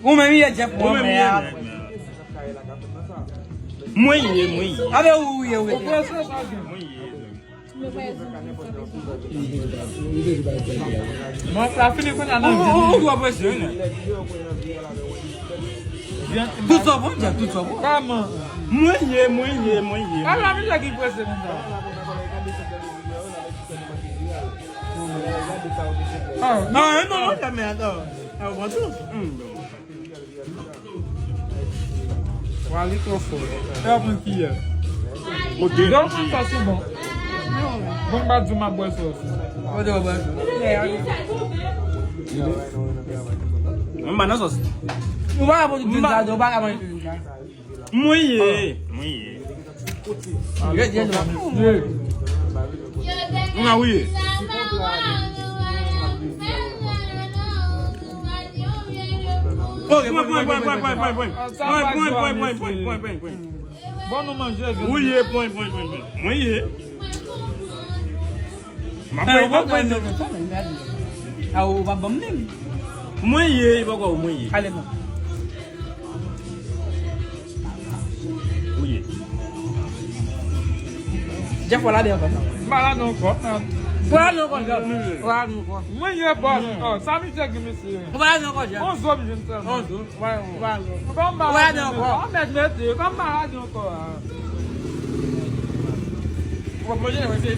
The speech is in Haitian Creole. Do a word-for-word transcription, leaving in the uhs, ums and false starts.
Ou menm ye Jeff, ou menm ye. Mwen ye, mwen ye. Abe ou ye, ou ye. Mwen ye. Mwen sa fini konnya nan. Ou, ou, ou dwe presye, wi. Tout sa bon, Jeff, tout sa bon. Kòman? Mwen ye, mwen ye, mwen ye. Ala misye ki presye konsa. Ah, non, non, non, non, men atann. Ah, bon, tou. Hmm, bon. Wa li twò fò. E ap pran kiyè. Ok. Donk sa se bon. Bon, m pa di w m ap bwè sòs. Mwen pa nan sòs. Ou pa ka pran tout sa, ou pa ka manje tout sa. Mwen ye. Mwen ye. Mwen ye. Mwen ye. Ok, pwen, pwen, pwen. Pwen, pwen, pwen, pwen, pwen. Pwen, pwen, pwen, pwen, pwen, pwen, pwen. Bon, nou manje. Mwen ye, pwen, pwen, pwen, pwen. Mwen ye. M ap pran, m ap pran. A, ou pa ban m menm. Mwen ye, e poko mwen ye. Ale non. Ou ye. Jeff, w a ladan ankò. M pa ladan ankò. W a ladan ankò, Jeff. W a ladan ankò. Mwen ye, bòs. Oh, sa misye gen, mesye. W a ladan ankò, Jeff. On zo m jwenn sèlman. On zo. W a ladan ankò. Ou pa m malad ankò. Ou mèt mete, ou pa m malad ankò, a. Ou pa manje, mwen se